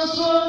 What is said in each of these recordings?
Stop.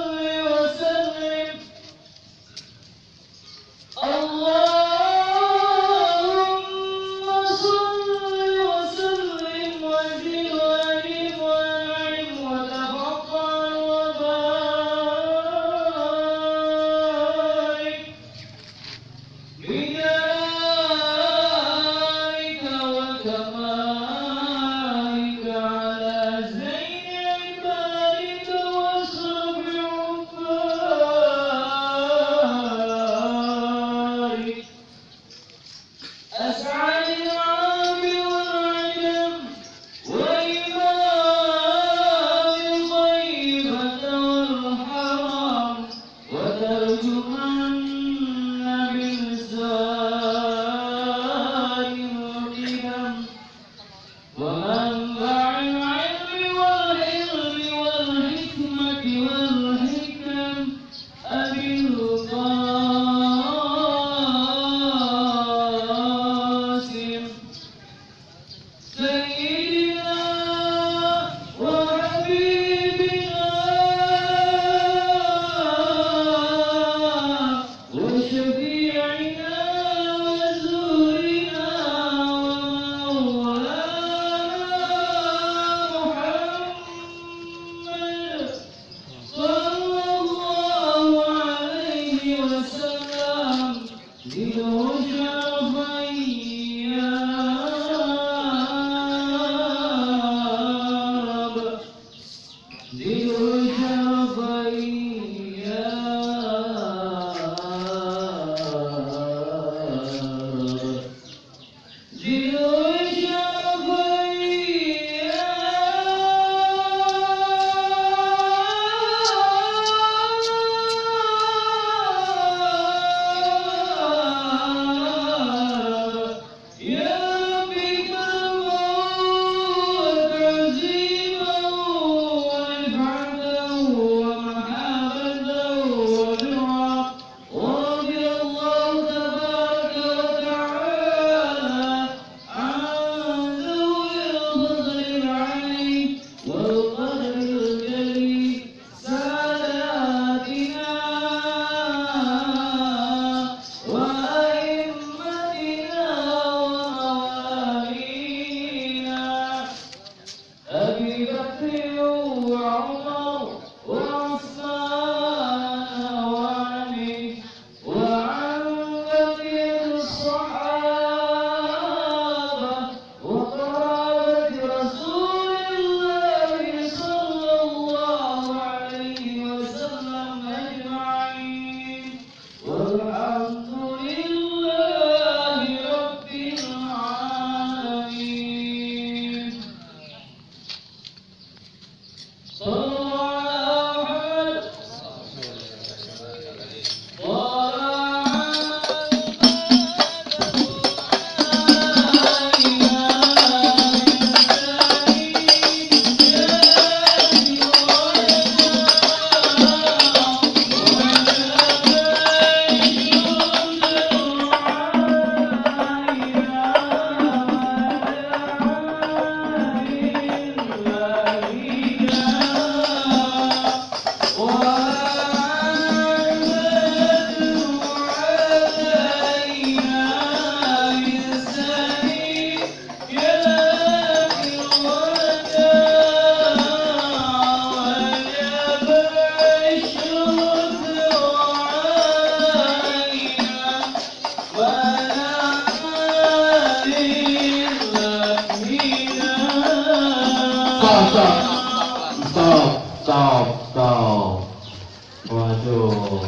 Waduh,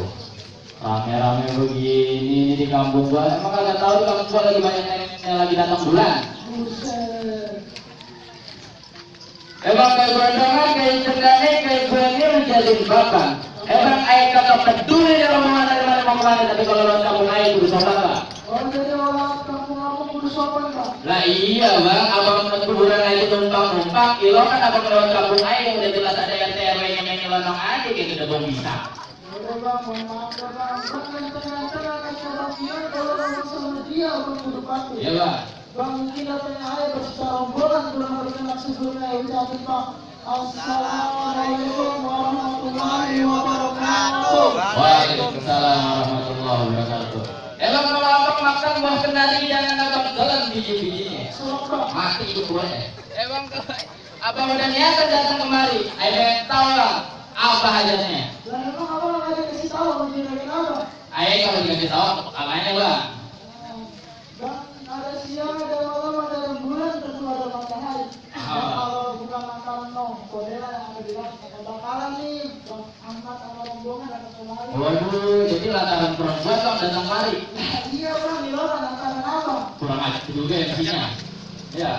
rame-rame begini di kampung gua. Emang kalian tahu di kampung gua lagi banyak yang lagi datang bulan? Emang kayak gondongan, kayak cendane, kayak gue ini menjadi bapak. Emang ayah kagak peduli kalau mau dari mana mau kemana, tapi kalau lewat kampung ayah kudu sopan pak. Oh jadi orang kampung kudu sopan pak? Lah iya bang, abang kuburan aja numpang, ilo kan abang lewat kampung ayah yang udah jelas ada yang TRW-nya yang nyelonong aja kayak gitu belum bisa. Udah bang, mohon maaf ya bang. Bang nanti akan coba biar kalau orang sama dia bang kudu patuh. Iya bang. Bang mungkin datanya ayah bersecara rombongan kurang berkenan sebelumnya ucapin bang. Assalamualaikum warahmatullahi Waalaikumsalam warahmatullahi wabarakatuh. Emang kalau abang makan buah kendari jangan abang telan biji-bijinya. Mati itu buahnya. Emang abang udah niatan datang kemari. Ayo pengen tahu lah apa hajatnya. Lah emang abang nggak ada kasih tahu menjadi apa? Ayo kalau dikasih tahu apanya bang? Bang, ada siang, ada malam, ada rembulan, tentu ada matahari. Kalau bukan makanan kodela yang ada di dalam bakalan nih, Bang Ahmad sama rombongan datang kemari. Waduh, jadi lantaran perempuan bang datang kemari. Iya bang, di luar lantaran apa? Kurang aja juga intinya. Ya.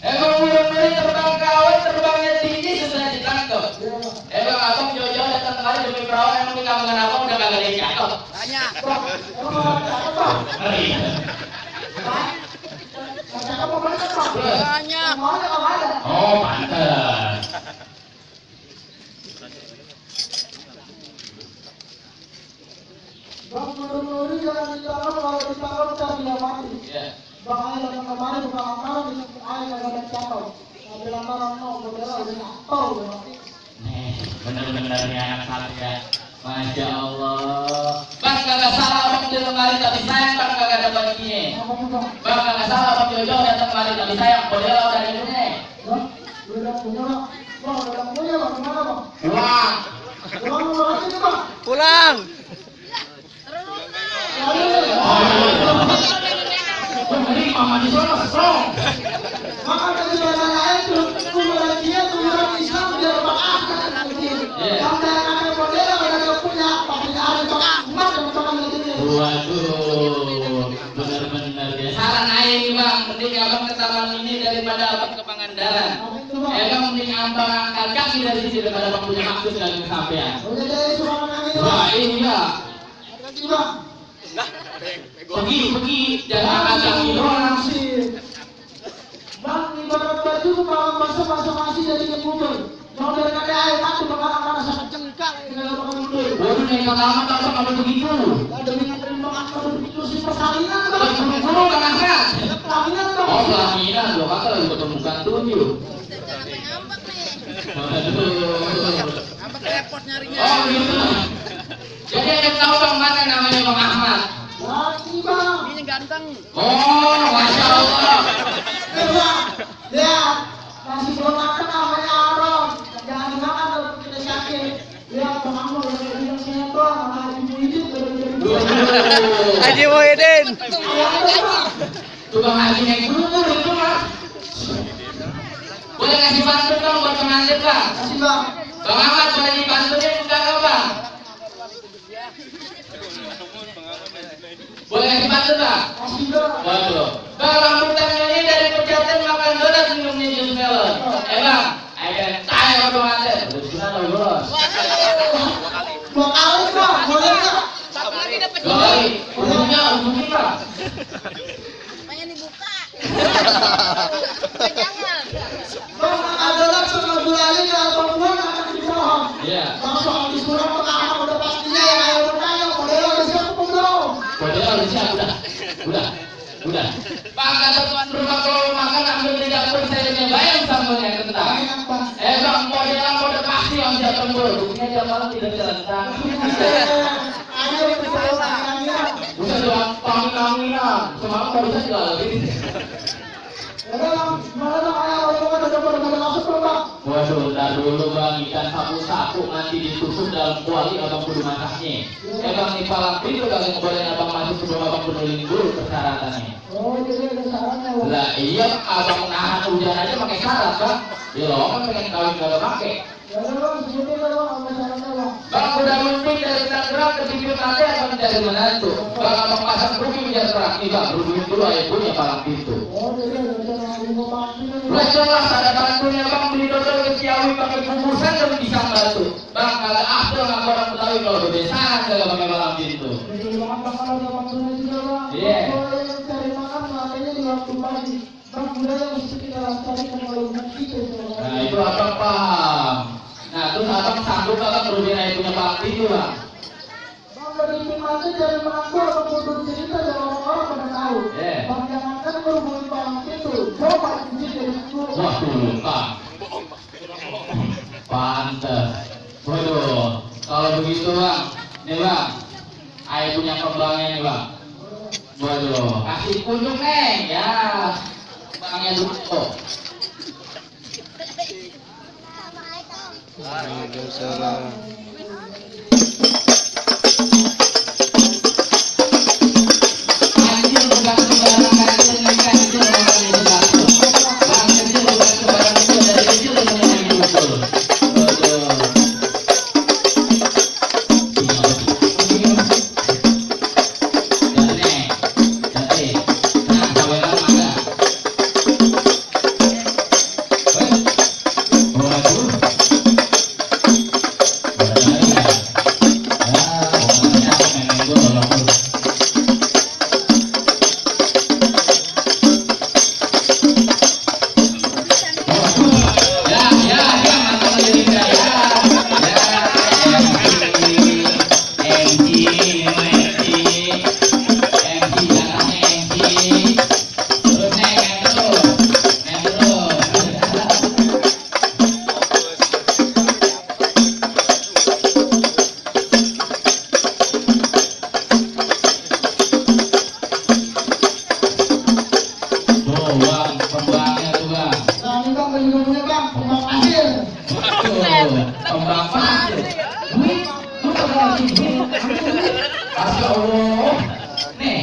Emang burung-burung terbang kawan, terbangnya tinggi susah ditangkap. Iya bang. Emang abang jauh-jauh datang kemari demi perawan, emang di kampung abang udah kagak ada yang cakep. Tanya. Bang, emang cakep bang? Ngeri. Bang, cakep apa banyak bang? Tanya. Yang mana yang ada? Oh, pantes. Bang, burung-burung jangan ditangkap, kalau ditangkap ntar dia mati. Iya. Bang, ayo datang kemari bukan lantaran di ayo nggak ada cakep. Sambil lantaran kodela udah nyatau bang. Nih, bener-bener nih anak satu ya. Masya Allah. Bang kagak salah abang udah kemari tapi sayang bang kagak ada baginya. Apa tuh bang? Bang kagak salah abang jauh-jauh datang kemari tapi sayang kodela udah di sini. Bang, udah punya bang. Bang, udah punya bang, gimana bang? Pulang. Bang, mau lagi nih bang. Pulang. Ini mama di sana strong. Maka dari bahasa itu, kumpulan dia kumpulan Islam dia bang Ahmad nanti. Sampai ada kodela ada punya, tapi ada bang Ahmad yang bang nanti. Waduh, bener-bener ya. Saran aja nih bang, mending abang ke taman ini daripada abang ke Pangandaran. Emang mending abang angkat kaki dari sini daripada abang punya maksud dan kesampaian. Udah jadi suara nangis Wah bang. iya. Lagi bang. Pergi, jangan angkat kaki doang. Bang, ibarat baju kalau masuk masih jadi nyebubur. Mau dari kali air mati bakalan mana sangat cengkak dengan bakalan mundur. Waduh, nekat amat abang kalau begitu. Lah demi nganterin bang Ahmad begitu sih persalinan bang. Buru-buru kan angkat. Pelaminan bang. Oh, pelaminan loh, kakak lagi ketemukan tujuh. Jangan sampai ngambek nih. Waduh. Ngambek repot nyarinya. Oh gitu. Jadi ada tahu bang mana namanya Bang Ahmad? Lagi bang. Ini ganteng. Oh, masya Allah. Bang, lihat. Masih belum makan namanya Aron. Jangan dimakan kalau kita sakit. Lihat bang Ahmad udah kayak bilang sinetron. Sama Haji Muhyiddin udah jadi. Haji Muhyiddin. Tukang haji naik bubur itu mah. Boleh ngasih bantu dong buat pengantin bang? Kasih bang. Bang Ahmad boleh dibantuin enggak nggak bang? Boleh ngasih bantu bang? Kasih bang. Waduh. Bang rambutannya ini dari Pejaten makan donat minumnya jus melon. Bang, ayo tanya ke pengantin. Udah sudah dong bos. Dua kali bang. Boleh nggak? Satu lagi dapat Dua kali. Ujungnya bang. Makanya dibuka. Jangan. Bang, adalah sama bulannya yang perempuan akan dibohong. Iya. Bang soal disuruh pertama udah pastinya yang ayo bertanya. Kodela udah siap apa belum? Kodela udah siap, udah. Bang kata tuan rumah kalau makan ambil di dapur saya punya bayam sambalnya kentang. Enak bang. Bang kodela udah pasti yang siap tempur. Buktinya dia malam tidak kentang. Ayo bertanya lagi. Bukan doang panggilan, semalam baru saja lagi. Ya bang, gimana bang? Ayo orang udah pada masuk belum bang? Waduh, ntar dulu bang, ikan sapu-sapu nanti ditusuk dalam kuali abang kudu masaknya. Bang di palang pintu kagak ngebolehin abang masuk sebelum abang penuhin dulu persyaratannya. Oh jadi ada sarannya bang. Lah iya, abang nahan hujan aja pakai syarat bang. Ya lo kan pengen kawin kagak pakai. Ya udah bang, sebutin lah bang apa sarannya bang. Bang udah mudik dari Tangerang ke Bibir nanti akan menjadi menantu. Bang abang pasang rugi menjadi terang nih bang, rugiin dulu aja punya palang pintu. Oh jadi ada sarannya mau bantu. Udah jelas ada bantunya bang, beli dodol ke Ciawi pakai bungkusan dan bisa bantu. Bang kagak afdol nggak orang Betawi kalau bebesan kagak pakai palang pintu. Jadi bang bakal ada bantunya juga bang. Iya. Kalau yang cari makan makanya di waktu pagi. Bang budaya mesti kita lestarikan kalau bukan kita. Nah itu abang paham. Nah terus abang sanggup kakak berusaha yang punya palang pintu bang. Bang dari Pimannya dari mengaku atau mundur cerita dan orang-orang pada tahu. Iya. Bang jangankan berhubungan palang pintu. Coba kunci dari aku. Waduh bang. Pantes. Waduh, kalau begitu bang, Nih bang, ayah punya kembangnya nih bang. Waduh, kasih kunjung neng ya. Kembangnya dulu. Waalaikumsalam. Anjir bukan sembarangan anjir nih kan itu namanya itu satu. Bang kecil bukan sembarangan itu dari kecil namanya betul. Waduh. Kembang pasir. Duit, lu kagak duit. Masya Allah. Nih,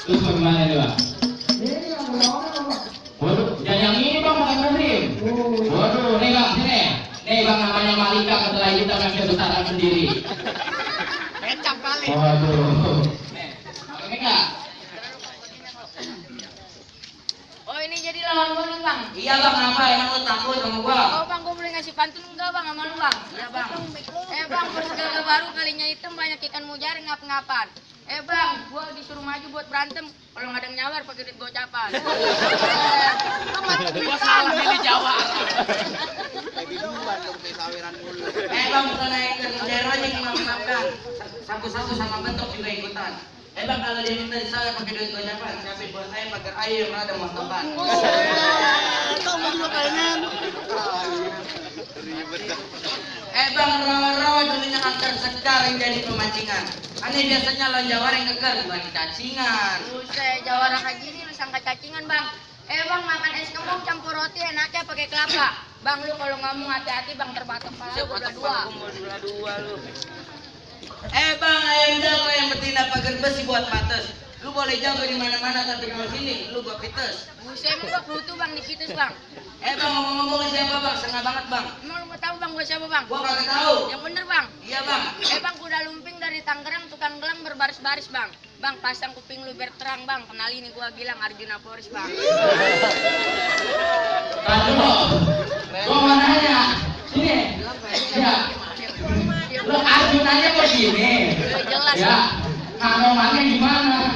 terus bagaimana nih bang? Ini yang berapa? Waduh, yang ini bang bukan muhrim. Waduh, nih bang sini. Nih bang namanya Malika kedelai hitam yang kebesaran sendiri. Kecap kali. Waduh. Nih, pakai enggak? Oh ini jadi lawan gua nih bang. Iya bang, apa emang lu takut sama gua? Oh bang, gua boleh ngasih pantun enggak bang sama lu bang? Iya bang. Bang, persegala baru kalinya hitam banyak ikan mujair ngap-ngapan. Bang, gua disuruh maju buat berantem. Kalau nggak ada yang nyawar pakai duit gocapan. Gua salah milih Jawa. Bang, bukan naik ke mujair aja yang ngap-ngapan. Sapu-sapu sama bentuk juga ikutan. Bang, kalau dia minta saya pakai duit gocapan, siapin buat saya pakai air ada montokan. Bang, rawa-rawa dulunya angker sekarang jadi pemancingan. Aneh biasanya lawan jawar yang keker, bukan cacingan. Buset, jawara kayak gini lu sangka cacingan bang. Bang, makan es kembang campur roti enaknya pakai kelapa. Bang, lu kalau ngomong hati-hati bang, terbatas pala lu berdua. Bang, ayam jago yang betina pagar besi buat pates. Lu boleh jago di mana-mana tapi kalau sini lu gua pites. Buset, emang gua kutu bang dikitus bang. Bang, ngomong-ngomong siapa bang? Setengah banget bang. Emang lu mau tahu bang gua siapa bang? Gua kagak tahu. Yang bener bang. Iya bang. Bang, kuda lumping dari Tangerang, tukang gelang berbaris-baris bang. Bang, pasang kuping lu biar terang bang. Kenali nih gua Gilang Arjuna Floris bang. Aduh, gua mau nanya. Sini. Ya. Lu Arjunanya kok gini? Jelas Ya. Ngomongnya gimana?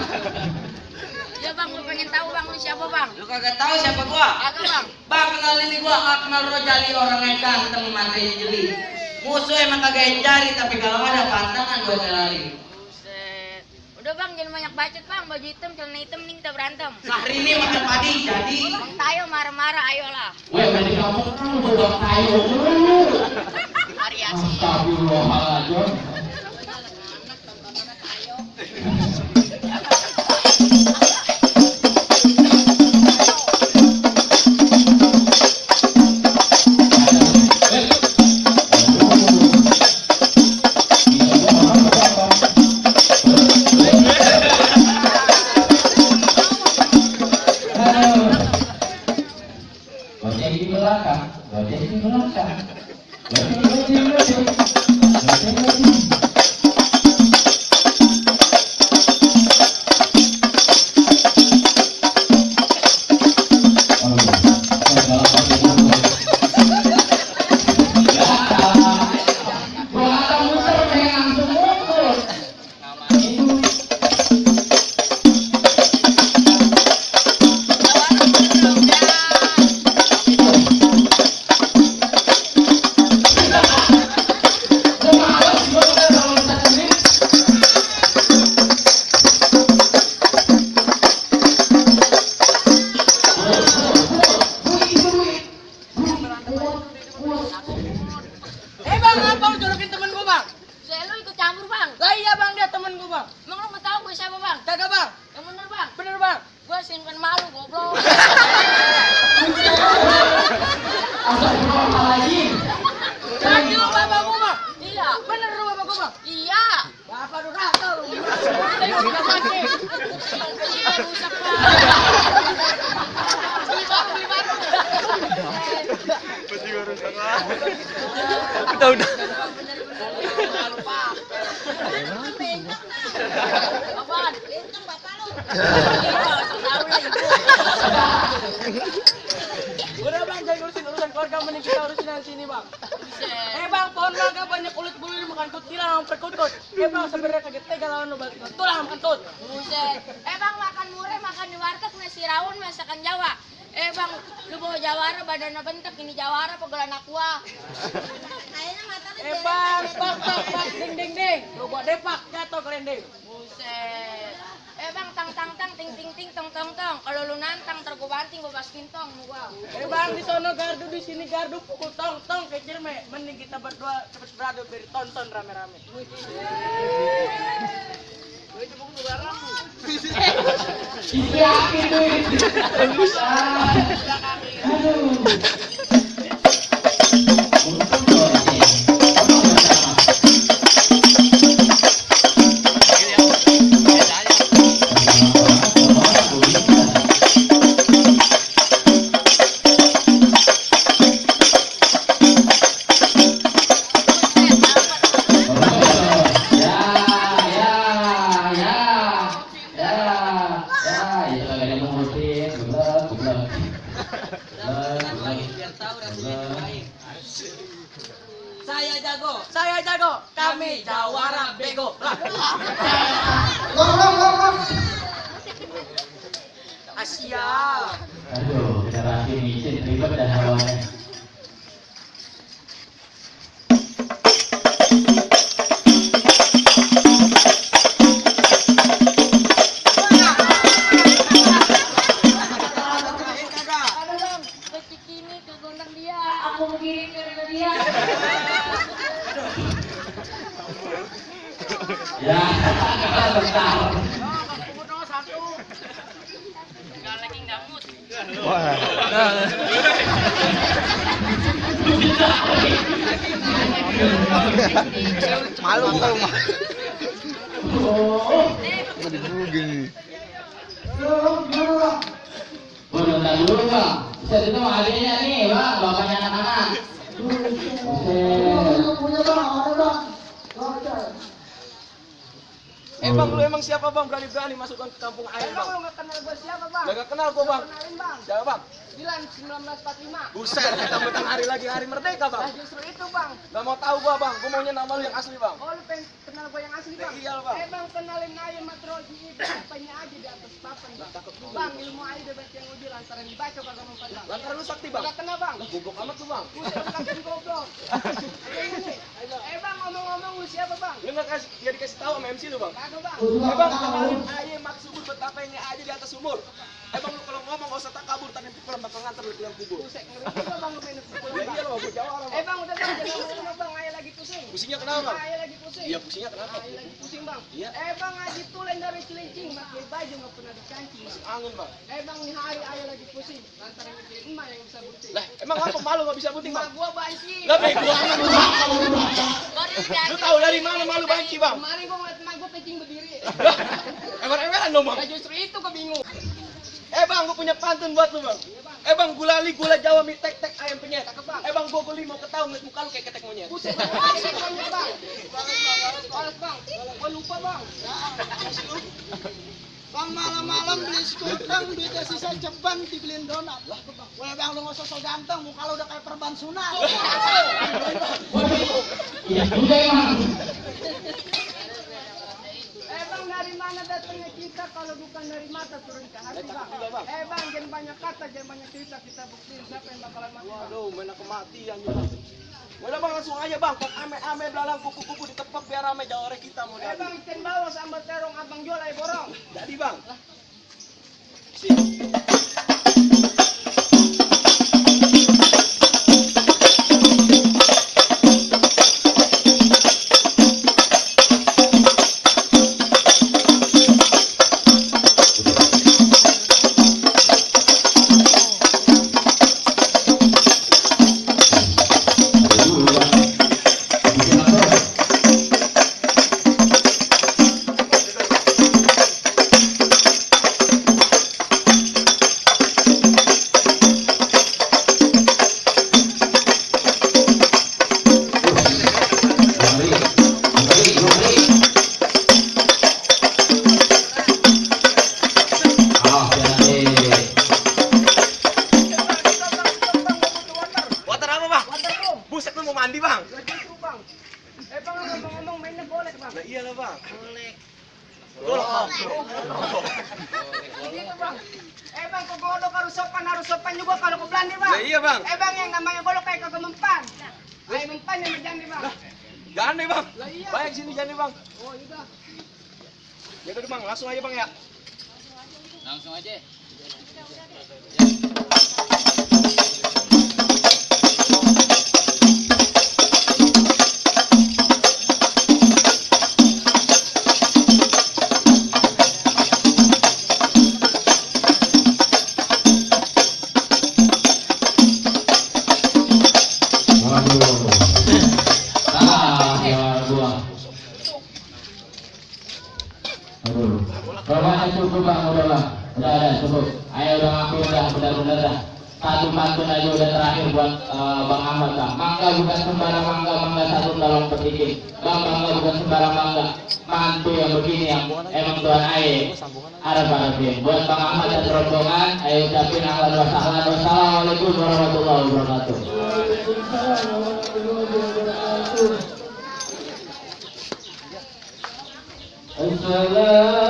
Ya bang, gua pengen tahu bang lu siapa bang? Lu kagak tahu siapa gua? Agak bang. Bang, kenalin nih gua Akmal Rojali, orang edan, temu matanya jeli. Musuh emang kagak cari tapi kalau ada pantangan gua celali. Buset. Udah bang, jangan banyak bacot bang. Baju hitam, celana hitam nih kita berantem. Sahri ini makan padi jadi. Bang Tayo marah-marah, ayolah. Weh, berarti kamu kan lu bawa kayu dulu. Variasi. Astagfirullahaladzim. Gojek di belakang, gojek di belakang. Gojek. Gua ada muter pengen langsung muter. goblok. Astagfirullahaladzim. Aduh, bapak gua bang. Iya, bener lu bapak gua bang. Iya. Bapak durhaka lu. Tengok kita pakai. Rusak banget. Beli baru. Kita udah. Bener-bener lupa. Apaan? Benteng bapak lu. Tahu lah ibu. Udah bang, jangan urusin urusan keluarga, mending kita urusin yang sini bang. Bang, pohon mangga banyak kulit bulu ini makan kutilan sama perkutut. Bang, sebenarnya kaget tega lawan lu tulang makan tut. Buset. Bang, makan murah, makan di warteg, nasi rawon, masakan Jawa. Bang, lu bawa jawara badannya bentek, ini jawara pegel anak gua. Kayaknya mata lu Bang, pak, ding. Lu buat depak, jatuh kelending. Buset. Bang, tang, ting, tong. Kalau lu nantang, ntar gua banting, gua pas kintong sama gua. Bang, di sono gardu, di sini gardu, pukul tong, kecil me. Mending kita berdua cepet beradu biar tonton rame-rame. Yakin tuh. Saya jago, kami jawara bego. Asia. Aduh, generasi micin ribet dan hawanya. Ya, bentar. Enggak lagi ngamut. Wah. Malu kalau gini. Bentar dulu bang. Bisa itu adiknya nih bang, bapaknya anak-anak. Punya bang, ada bang. Bang, lu emang siapa bang berani-berani masukkan ke kampung air bang? Lu nggak kenal gua siapa bang? Gak kenal gua bang. Kenalin bang. Siapa bang? Dilan 1945. Buset, kita bentar hari lagi hari merdeka bang. Nah justru itu bang. Gak mau tahu gua bang, gua maunya nama lu yang asli bang. Oh lu pengen kenal gua yang asli bang? Iya bang. Bang kenalin aja matroji itu apanya aja di atas papan bang. Bang ilmu aja bebas yang uji lantaran dibaca kagak mempan bang. Lantaran lu sakti bang. Gak kenal bang. Lah goblok amat lu bang. Buset kagak goblok. Bang ngomong-ngomong lu siapa bang? Lu nggak kasih, dia dikasih tahu sama MC lu bang. Kagak bang. Bang, kenalin aja maksud betapa ini aja di atas sumur. Bang lu kalau ngomong gak usah tak kabur, tadi pukulan bakal nganter lu pulang kubur. Buset ngeri juga bang lu main pukul Ya bang. iya lo, gua jawab bang. Bang udah bang jangan ngomong bang, ayah lagi pusing. Pusingnya kenapa bang? Ayah lagi pusing. Iya pusingnya kenapa? Ayah lagi pusing bang. Iya. Bang Haji Tulen dari Cilincing, pakai baju nggak pernah dicancing. Angin bang. Bang nih hari ayah lagi pusing, lantaran mikirin emak yang bisa bunting. Lah emang apa malu gak bisa bunting Emak bang? gua banci. Lah bego amat lu bang. Baru dicancing. Lu tahu dari mana malu banci bang? Kemarin gua ngeliat emak gua kencing berdiri. Lah, emang-emeran dong bang. Nah justru itu gua bingung. Bang, gua punya pantun buat lu bang. Bang, gulali gula Jawa mie tek-tek ayam penyet. Bang, gua guli mau ketahui ngeliat muka lu kayak ketek monyet. Buset, buset banget bang. Balas bang. Gua lupa bang. Bang malam-malam beli sekutang, duitnya sisa ceban dibeliin donat. Lah, weh bang lu nggak sosok ganteng, muka lu udah kayak perban sunat. Iya juga emang. Bang dari mana datangnya kita kalau bukan dari mata turun ke hati bang. Bang jangan banyak kata, jangan banyak cerita, kita buktiin siapa yang bakalan mati. Waduh, main kematian ya. Udah bang langsung aja bang, kok ame-ame belalang kuku-kuku ditepok biar rame jawara kita mau jadi. Bang ikan bawah sambal terong abang jual aja borong. Jadi bang. Sip. Bang, kung golok harus sopan juga kalau ke Belanda bang. Lah iya bang. Bang yang namanya golok kayak kagak mempan. Ay mempan yang berjandi bang. Jangan deh bang. Lah iya. Banyak sini jangan deh bang. Oh iya. Ya udah bang, langsung aja bang ya. Langsung aja. Bawahnya cukup bang, udah ada cukup. Ayo udah ngaku udah benar-benar dah. Satu pantun aja udah terakhir buat Bang Ahmad bang. Mangga bukan sembarang mangga, mangga satu dalam petikin. Bang mangga bukan sembarang mangga. Mantu yang begini yang emang Tuhan air. Harap-harapin. Buat Bang Ahmad dan rombongan, ayo ucapin ahlan wa sahlan. Wassalamualaikum warahmatullahi wabarakatuh. Waalaikumsalam warahmatullahi wabarakatuh. Assalamualaikum.